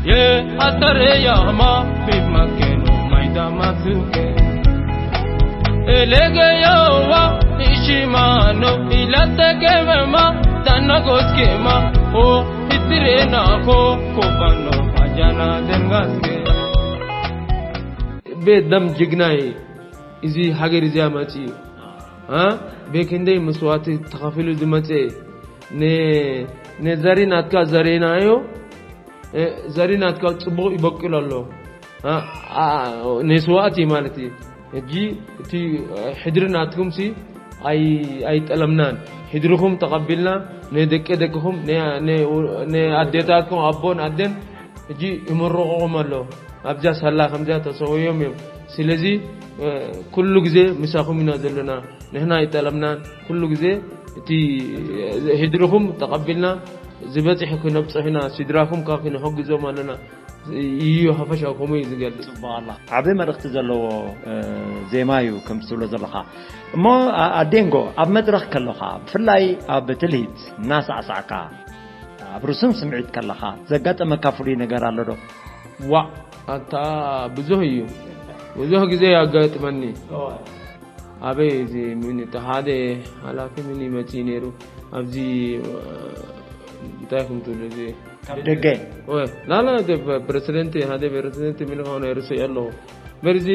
Ye atareyama bimakeno maida masuke. Elegeyawa ishimano ilatekemema tanagoskema o itirena ko kobano ajana dengaske. ቤት ደም ጅግናይ እዚ ሃገር እዚኣ መጺኡ፣ እ፣ ቤት ክንደይ መስዋእቲ ተኸፊሉ ዝመጸ ነ-፣ ነዘሪ ናትካ ዘሬናዮ፣ እ፣ ዘሪ ናትካ ጽቡቕ ይበቁል ኣሎ። እ፣ ኣ-፣ ኔስዋእቲ ማለት እዩ። ሕጂ እቲ፣ እ፣ ሕድሪ ናትኩምሲ ኣይ-፣ ኣይጠለምናን። ሕድርኹም ተቐቢልና፣ ንደቂ ደቅኹም፣ ን-፣ ን-፣ ንኣዴታትኩም፣ ኣቦን ኣደን ሕጂ ይምርቑኹም ኣሎ። ኣብዛ ሳላ ከምዚኣ ተሰውዮም እዮም። ስለዚ፣ እ፣ ኩሉ ግዜ ምሳኹም ኢና ዘለና። ንሕና ኣይጠለምናን። ኩሉ ግዜ እቲ፣ እ፣ ሕድርኹም ተቐቢልና ዝበጽሕ ክነብጽሕ ኢና። ስድራኹም ካብ ክንሕግዞም ኣለና። እዩ ሓፈሻዊ ከምኡ እዩ ዝገልጽ። ጽቡቕ ኣላ። ዓቢ መልእኽቲ ዘለዎ፣ እ፣ ዜማ እዩ ከም ትብሎ ዘለኻ። እሞ ኣ-፣ ኣዴንጎ፣ ኣብ መድረኽ ከለኻ፣ ብፍላይ ኣብ ትልሂት እናሳዕሳዕካ፣ ኣብ ርሱን ስምዒት ከለኻ ዘጋጠመካ ፍሉይ ነገር ኣሎ ዶ? ዋ ኣታ ብዙህ እዩ፣ ብዙህ ግዜ ያጋጥመኒ። ኣበይ እዚ ምን እቲ ሓደ ሓላፊ ምን ይመጽእ ነይሩ ኣብዚ እንታይ ከም ትብሉ እዚ ካብ ደገ ወይ ላላ ፕሬዚደንት ሓደ ፕሬዚደንት ምን ሆነ ርሱ ያለው በርዚ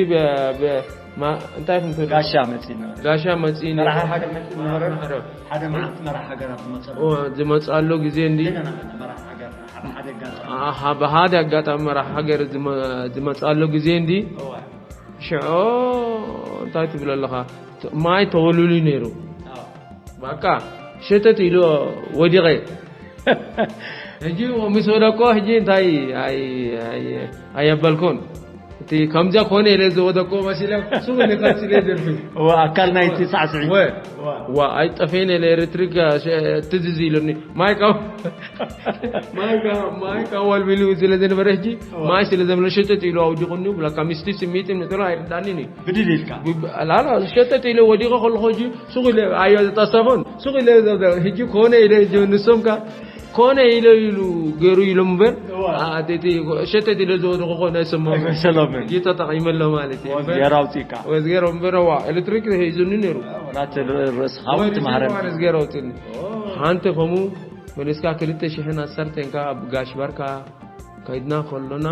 እንታይ ከም ትብሉ ጋሻ መጺና ጋሻ መጽእ መራሕ ሃገር መጺ ነበረ። ሓደ መዓልቲ መራሕ ሃገር ኣብ መጸ ዝመጽኣሉ ግዜ እንዲ እንደገና መራሕ ሃገር ሓደ ሓደ ጋር ኣሃ ብሃደ ኣጋጣሚ መራሕ ሃገር ዝመ- ዝመጽኣሉ ግዜ እንዲ እዋ ሽዑ እንታይ ትብል ኣለኻ ማይ ተወሉሉ ነይሩ ኣዎ በቃ ሸተት ኢሉ ወዲቐ ሕጂ ምስ ወደቆ ሕጂ እንታይ ኣይ- ኣይ- ኣየበልኩን እቲ ከምዚያ ኮነ ኢለ ዝወደቆ መሲለ ሱቅ ኢለ ቀሲለ ደርፊ እዋ ኣካል ናይቲ ሳዕስዒት ወ ዋ ኣይጠፌን ኢለ ኤሌክትሪክ ትዝዝ ኢሉኒ ማይ ካብ ማይ ካብ ማይ ካብ ዋልቢሉ ስለ ዝነበረ ሕጂ ማይ ስለ ዘምለ ሸተት ኢሉ ኣውዲቑኒ ብለካ ምስቲ ስሚት ንጥሎ ኣይርዳኒን እዩ ብድል ኢልካ ላላ ሸተት ኢለ ወዲቐ ከለኹ ሕጂ ሱቕ ኢለ ኣዮ ዝጠሰኹን ሱቕ ኢለ ሕጂ ኮነ ኢለ ሕጂ ንሶም ከ ኮነ ኢለ ኢሉ ገይሩ ኢሎም እምበር እዋ። ኣቲ ሸተት ኢለ ዝወደቑ ኮነ ስሞ ኣይመሰሎምን። ሕጂ ተጠቒመ ኣሎ ማለት እዩ እምበር- ገይሩ ኣውፂእካ ወዝገይሩ እምበር ዋ ኤሌክትሪክ ሒዙኒ ነይሩ ወላ እቲ ርእስኻ እውን ትምሃረን ወዝገይሩ ኣውፅኒ ሓንቲ ከምኡ መለስካ ክልተ ሽሕን ዓሰርተን ከ ኣብ ጋሽ ባርካ ከይድና ከሎና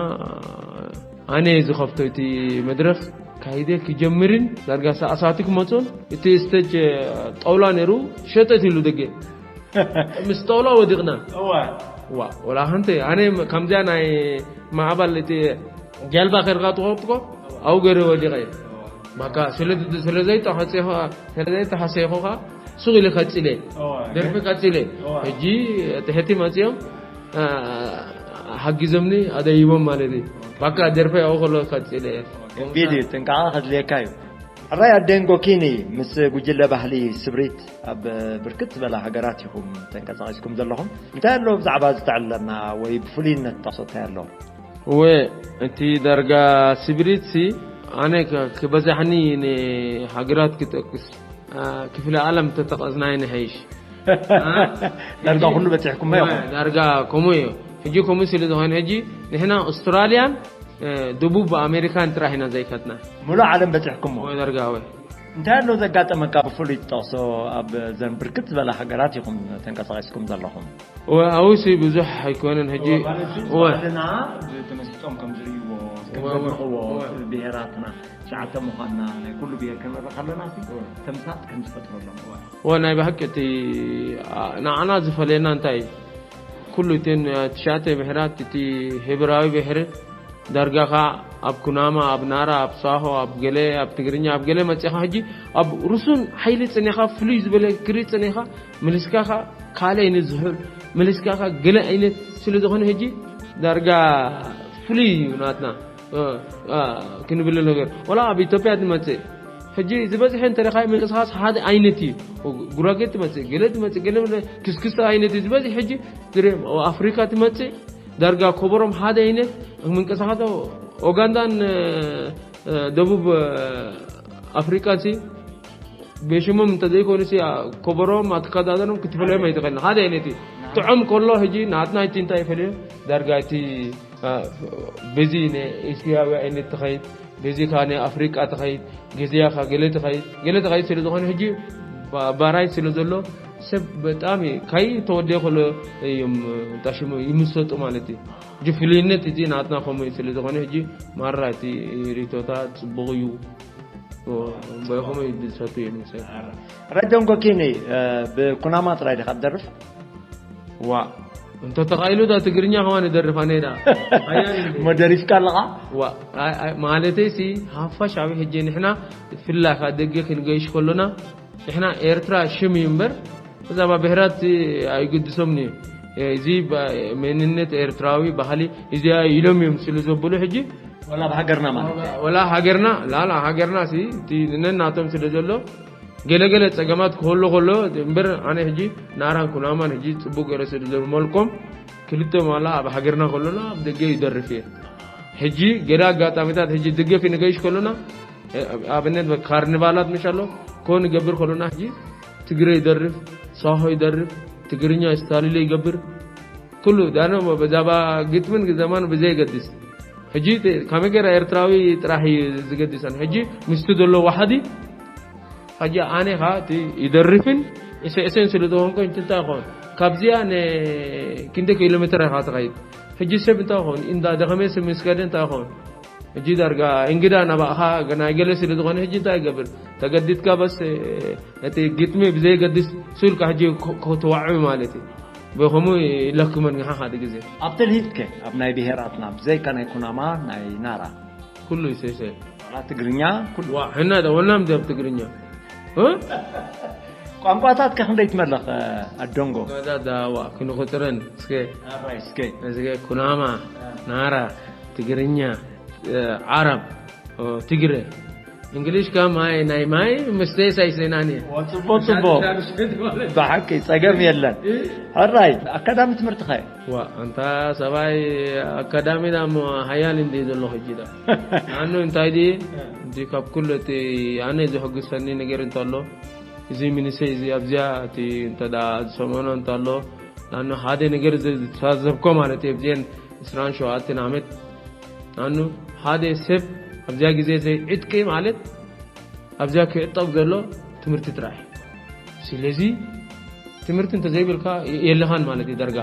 ኣነ ዝኸፍቶ እቲ መድረኽ ካይደ ክጀምርን ዳርጋ ሰዓሳቲ ክመፁን እቲ ስተጅ ጠውላ ነይሩ ሸጠት ኢሉ ደገ ምስ ጠውላ ወዲቕና እዋ ዋ ወላ ሓንቲ ኣነ ከምዚያ ናይ ማዕባል እቲ ጀልባ ከድካ ትኸጥኮ ኣው ገረ ወዲቐ እየ ባካ ስለዘይተኸፂኻ ስለዘይተሃሰይኹኻ ሱቕ ኢለ ቀፂለ እዋ ደርፊ ቀፂለ እዋ። ሕጂ ትሕቲ መፂኦም ሓጊዞምኒ ኣደይቦም ማለት እዩ ባካ ደርፈ ያው ከሎ ቀፂለ ከቢድ እዩ ጥንቃቐ ከድልየካ እዩ ሕራይ ኣደንጎ ኪኒ ምስ ጉጅለ ባህሊ ስብሪት ኣብ ብርክት ዝበላ ሃገራት ኢኹም ተንቀሳቒስኩም ዘለኹም እንታይ ኣሎ ብዛዕባ ዝተዕለና ወይ ብፍሉይነት ጠቕሶ እንታይ ኣሎ እወ እቲ ዳርጋ ስብሪት ሲ ኣነ ከ- ክበዛሕኒ ንሃገራት ክጠቅስ አ፣ ክፍለ ዓለም ተጠቐስናይ ንሐይሽ ዳርጋ ኩሉ በፂሕኩም ኢኹም ዳርጋ ከምኡ እዩ ሕጂ ከምኡ ስለ ዝኾነ ሕጂ ንሕና ኣውስትራልያን እ፣ ደቡብ ኣሜሪካን ጥራሕ ኢና ዘይከድና ሙሉእ ዓለም በፂሕኩሞ ወይ ዳርጋ ወይ እንታይ ኣሎ ዘጋጠመካ ብፍሉይ ትጠቕሶ ኣብ ዘን ብርክት ዝበላ ሃገራት ኢኹም ተንቀሳቒስኩም ዘለኹም ኣብሲ ብዙሕ ኣይኮነን ሕጂ እወ ና ተመሲጦም ከም ዝርእይዎ ከም እወ፣ ዘድንቕዎ እወ። ብሄራትና ትሽዓተ ምዃንና ናይ ኩሉ ብሄር ክንርኢ ከለና ሲ ተምሳጥ ከም ዝፈጥረሎም እዋ እወ ናይ ብሓቂ እቲ አ፣ ንዓና ዝፈለየና እንታይ እዩ? ኩሉ እተን አ፣ ትሽዓተ ብሄራት እቲ ሕብራዊ ብሄር ዳርጋኻ ኣብ ኩናማ ኣብ ናራ ኣብ ሳሆ ኣብ ገለ ኣብ ትግርኛ ኣብ ገለ መፂኻ ሕጂ ኣብ ርሱን ሓይሊ ፅኒኻ ፍሉይ ዝበለ ክርኢ ፅኒኻ ምልስካኻ ካልእ ዓይነት ዝሑል ምልስካኻ ገለ ዓይነት ስለ ዝኾነ ሕጂ ዳርጋ ፍሉይ እዩ ናትና እ፣ እ፣ ክንብል ነገር ወላ ኣብ ኢትዮጵያ ትመፅእ ሕጂ ዝበዝሐ እንተረኻይ ምንቅስቃስ ሓደ ዓይነት እዩ ጉራጌ ትመፅእ ገለ ትመፅእ ገለ ክስክስተ ዓይነት እዩ ዝበዝሕ ሕጂ ድሬም ኣብ ኣፍሪካ ትመፅእ ዳርጋ ኮበሮም ሓደ ዓይነት ምንቅስቃስ ኦጋንዳን እ፣ እ፣ ደቡብ እ፣ ኣፍሪቃን ሲ ቤሽሞም እንተዘይኮኑ ሲ ኮበሮም ኣትከዳደሮም ክትፈለዮም ኣይትኽእልን ሓደ ዓይነት እዩ ጥዑም ከሎ ሕጂ ናትና እቲ እንታይ ይፈልዮ ዳርጋ እቲ እ፣ በዚ ናይ ኤስያዊ ዓይነት ትኸይድ በዚ ከዓ ናይ ኣፍሪቃ ትኸይድ ገዚያ ከዓ ገለ ትኸይድ ገለ ትኸይድ ስለ ዝኾነ ሕጂ ባ- ባራይ ስለ ዘሎ ሰብ በጣም እዩ ካይ ተወደየ ከሎ እዮም ታሽሙ ይምሰጡ ማለት እዩ ሕጂ ፍልይነት እቲ ናትና ከምኡ እዩ ስለ ዝኾነ ሕጂ ማራ እቲ ሪቶታት ፅቡቕ እዩ በይኹም እዩ ዝሰቱ እዮም ሰብ ረደንጎ ኪኒ ብኩናማ ጥራይ ዲኻ ትደርፍ ዋ እንተ ተኻኢሉ ዳ ትግርኛ ከማን ይደርፍ ኣነ ዳ እሞ ደሪፍካ ኣለኻ ዋ ኣይ- ኣይ- ማለተይ ሲ ሃፋሽ ኣብ ሕጂ ንሕና ፍላካ ደገ ክንገይሽ ከሎና ንሕና ኤርትራ ሽም እዩ እምበር ብዛዕባ ብሕራት ኣይግድሶምን እዩ እዚ ባ- መንነት ኤርትራዊ ባህሊ እዚኣ ኢሎም እዮም ስለ ዘብሉ ሕጂ ወላ ኣብ ሃገርና ማለት እዩ ወላ ሃገርና ላላ ሃገርና ሲ እቲ ነናቶም ስለ ዘሎ ገለገለ ፀገማት ክህሉ ከሎ እምበር ኣነ ሕጂ ናራን ኩናማን ሕጂ ፅቡቅ ገይረ ስለ ዘመልኮም ክልተ ማላ ኣብ ሃገርና ከሎና ኣብ ደገ ይደርፍ እየ ሕጂ ገለ ኣጋጣሚታት ሕጂ ደገ ክንገይሽ ከሎና እ፣ ኣብነት ካርኒቫላት ምሽ ኣሎ ኮ ንገብር ከሎና ሕጂ ትግረ ይደርፍ ሳሆ ይደርፍ ትግርኛ ስታሊለ ይገብር ኩሉ ዳኖ ብዛባ ግጥምን ግዘማን ብዘይገድስ፣ ሕጂ እቲ ከመይ ገይራ ኤርትራዊ ጥራሕ እዩ ዝገድሰን። ሕጂ ምስቲ ዘሎ ዋሕዲ፣ ሕጂ ኣነ ኸኣ እቲ ይደርፍን ይስዕስዕን ስለ ዝኾንኩ፣ እንታይ ይኸውን? ካብዚኣ ንክንደይ ኪሎ ሜትር ኢኻ ትኸይድ? ሕጂ ሰብ እንታይ ይኸውን? እንዳ ደኸመ ሰብ ምስ ከደ እንታይ ይኸውን? ሕጂ ዳርጋ እንግዳ ናባእኻ ናይ ገለ ስለ ዝኾነ፣ ሕጂ እንታይ ይገብር? ተገዲድካ በስ እቲ ግጥሚ ብዘይገድስ ስልካ ሕጂ ክ-፣ ክትዋዕም ማለት እዩ። ብኸምኡ ይለክመን፣ ንሓ ሓደ ግዜ። ኣብ ትልሂትከ፣ ኣብ ናይ ብሄራትና፣ ብዘይካ ናይ ኩናማ፣ ናይ ናራ? ኩሉ ይሰሰ። ዋላ ትግርኛ፣ ኩሉ። ዋ፣ ሕና ዳ ወናም ደ ኣብ ትግርኛ። እ? ቋንቋታትከ ክንደይ ትመለኽ፣ ኣዶንጎ? ዳ፣ ዳ፣ ዋ፣ ክንቁጽረን፣ እስከ። ኣራይ፣ እስከ። እስከ፣ ኩናማ፣ ናራ፣ ትግርኛ፣ እ፣ ዓረብ፣ ኦ፣ ትግረ። እንግሊሽ ከ ማይ፣ ናይ ማይ፣ መስተየስ ኣይሰናን እየ። ዋ፣ ጽቡቕ፣ ጽቡቕ። ብሓቂ ጸገም የለን። እ? ሕራይ፣ ኣካዳሚ ትምህርትኸ? ዋ፣ ኣንታ ሰብኣይ ኣካዳሚ ዳ እሞ ሓያል እንዲ ዘሎ ሕጂ ዳ። ኣኑ እንታይ ድየ? እቲ ካብ ኩሉ እቲ ኣነ ዘሐጉሰኒ ነገር እንተሎ፣ እዚ ሚኒሰ እዚ ኣብዚኣ እቲ እንተ ዳ ዝሰመኖ እንተሎ፣ ኣኑ ሓደ ነገር ዝ-፣ ዝተዛዘብኮ ማለት እዩ። ኣብዚአን ዕስራን ሸውዓተን ዓመት፣ ኣኑ ሓደ ሰብ ኣብዚኣ ግዜ እዚ ዕጥቂ ማለት ኣብዚኣ ክዕጠቕ ዘሎ ትምህርቲ ጥራሕ። ስለዚ ትምህርቲ እንተዘይብልካ የ-፣ የለኻን ማለት እዩ ዳርጋ።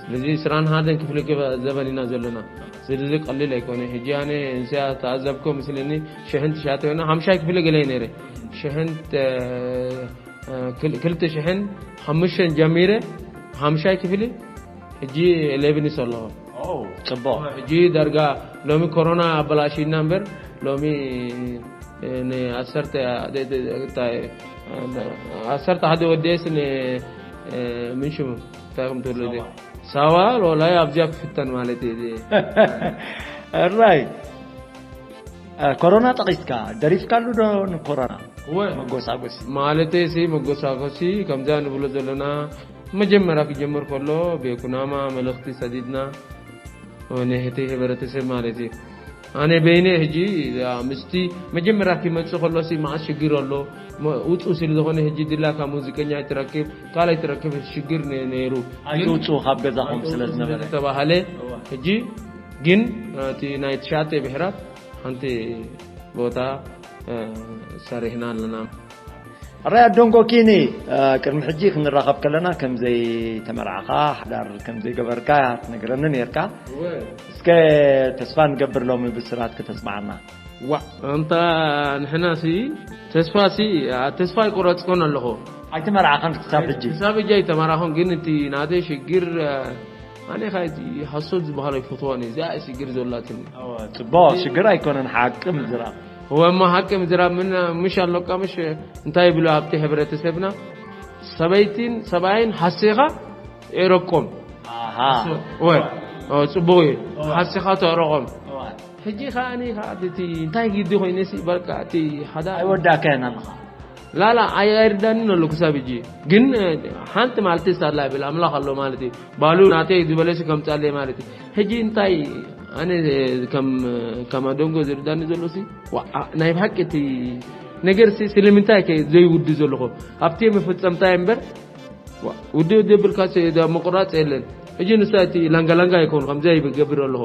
ስለዚ ዕስራን ሓደን ክፍሊ ገበ-፣ ዘበን ኢና ዘለና። ስለዚ ቀሊል ኣይኮነ። ሕጂ ኣነ እንስያ ተኣዘብኮ ምስለኒ ሸሕን ትሽዓተ ኮይና ሓምሻይ ክፍሊ ገለ እየ ነይረ። ሸሕን፣ እ፣ ክል-፣ ክልተ ሽሕን ሓሙሽተን ጀሚረ ሓምሻይ ክፍሊ፣ ሕጂ ኢሌቭን እየ ዘለኹ። ኦ፣ ጽቡቕ። ሕጂ ዳርጋ ሎሚ ኮሮና ኣበላሽና እምበር፣ ሎሚ፣ እ፣ ንዓሰርተ፣ ደ-፣ ደ-፣ ደ-፣ እንታይ፣ እ፣ ዓሰርተ ሓደ ወዲኤስ ን-፣ እ፣ ምን ሽሙ፣ እንታይ ከም ትብሉ ሳዋ። ሳዋ፣ ሎላይ ኣብዚኣ ክፍተን ማለት እዩ። እራይ። እ፣ ኮሮና ጠቒስካ፣ ደሪፍካሉ ዶ ንኮሮና? እወ። መጎሳጎሲ። ማለተይ ሲ መጎሳጎሲ፣ ከምዛ ንብሎ ዘለና፣ መጀመርያ ክጀምር ከሎ፣ ብኩናማ መልእኽቲ ሰዲድና፣ ንሕቲ ሕብረተሰብ ማለት እዩ። ኣነ በይነ ሕጂ፣ ያ፣ ምስቲ መጀመርያ ክመጽእ ከሎ ሲ መዓት ሽግር ኣሎ። መ-፣ ውጹእ ስለ ዝኾነ ሕጂ ድላ ካብ ሙዚቀኛ ኣይትረክብ፣ ካልእ ኣይትረክብ ሽግር ነ-፣ ነይሩ። ኣይትውጹ ካብ ገዛኹም ስለ ዝነበረ። ዝተባህለ፣ እወ። ሕጂ ግን፣ እቲ ናይ ትሽዓተ ብሕራት ሓንቲ ቦታ፣ እ፣ ሰሪሕና ኣለና። ሕራይ ኣዶንጎ ኪኒ፣ እ፣ ቅድሚ ሕጂ ክንራኸብ ከለና ከም ዘይተመርዓኻ፣ ሓዳር ከም ዘይገበርካ ትነግረኒ ነይርካ። እወ። እስከ ተስፋ ንገብር ሎሚ ብስራት ከተስምዓና። ዋእ፣ ኣንታ ንሕናሲ ተስፋሲ፣ ኣ፣ ተስፋ ኣይቆረጽኩን ኣለኹ። ኣይተመርዓኻን ክሳብ ሕጂ? ክሳብ ሕጂ ኣይተመርዓኹን፣ ግን እቲ ናተይ ሽግር፣ እ፣ ኣነ ኸኣ እቲ ሓሶት ዝበሃል ኣይፈትዋን እየ። እዚኣ እያ ሽግር ዘላትኒ። እወ፣ ጽቡቕ፣ ሽግር ኣይኮነን፣ ሓቂ ምዝራብ። እወ፣ እሞ ሓቂ ምዝራብ ምን-፣ ምሽ ኣሎካ፣ ምሽ እንታይ ይብሉ ኣብቲ ሕብረተሰብና? ሰበይትን ሰብኣይን ሓሲኻ ኤረቆም። ኣሃ። እወ፣ እወ፣ ጽቡቕ እዩ። እወ። ሓሲኻ ተዕረቖም። እወ። ሕጂ ኸኣ ኣነ ኸኣ እቲ እንታይ ግዲ ኮይነሲ በቃ እቲ ሓዳ ኣይወዳእካዮን ኣለኻ። ላላ ኣይ-፣ ኣይርዳንን ኣሎ ክሳብ ሕጂ። ግን፣ እ፣ ሓንቲ ማለት ሳላ ይብል ኣምላኽ ኣሎ ማለት እዩ። ባሉ ናተይ ዝበለሲ ከምጻለይ ማለት እዩ። ሕጂ እንታይ ኣነ ከም፣ ከም ኣደንጎ ዝርዳኒ ዘሎሲ፣ ዋ፣ ኣ-፣ ናይ ብሓቂ እቲ ነገርሲ ስለምንታይ ከ ዘይውዲ ዘለኹ? ኣብቲ መፈጸምታ እምበር፣ ዋ፣ ውዲ ውዲ ብልካ ሲ-፣ ዳ ምቁራጽ የለን። ሕጂ ንሳ እቲ ላንጋ ላንጋ ይከውን ከምዚ ይገብር ኣለኹ።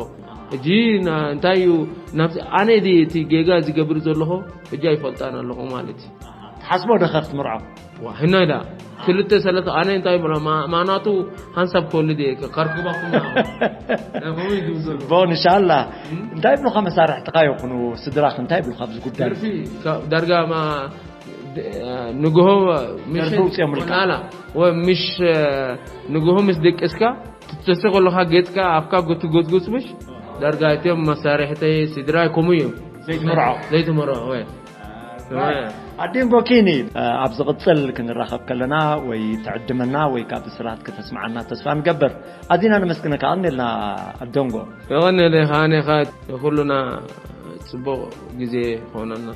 ሕጂ ና-፣ እንታይ እዩ ናብዚ ኣነ ድየ እቲ ጌጋ ዝገብር ዘለኹ? ሕጂ ኣይፈልጣን ኣለኹ ማለት እዩ። ትሓስቦ ዶ ኸ ክትምርዖ? ዋ፣ ህናይ ዳ። ክልተ ሰለስተ ኣነ እንታይ ይብሎ፣ ማ-፣ ማናቱ ሓንሳብ ክወልድ እየ፣ ከ-፣ ከርክባኩም ዳ። እ፣ ከምኡ እዩ ዝብል ዘሎ። ቦ፣ ንሻላ። እም? እንታይ ይብሉኻ መሳርሕትኻ ይኹኑ፣ ስድራኽ እንታይ ይብሉኻ ኣብዚ ጉዳይ? ደርፊ፣ ካ-፣ ዳርጋ ማ-፣ ድ-፣ ንግሆ ምሽ ደርፊ ውፅኦም ኢልካ? ላላ፣ ወ-፣ ምሽ፣ ንግሆ ምስ ደቀስካ፣ ትተስእ ከለኻ ገጽካ፣ ኣፍካ ጎትጎጽጎጽ ምሽ? ዳርጋ እቲኦም መሳርሕተይ ስድራይ ከምኡ እዮም። ዘይትምርዖ? ዘይትምርዖ፣ ወይ። ኣዲን ጎኪኒ፣ ኣብ ዝቕጽል ክንራኸብ ከለና ወይ ትዕድመና ወይ ካብ ብስራት ከተስምዓና ተስፋ ንገብር። ኣዚና ነመስግነካ፣ ኣቐንየልና ኣዶንጎ። የቐንየለይ፣ ከኣነ ኸኣ ንኹሉና ጽቡቕ ግዜ ይኾነልና።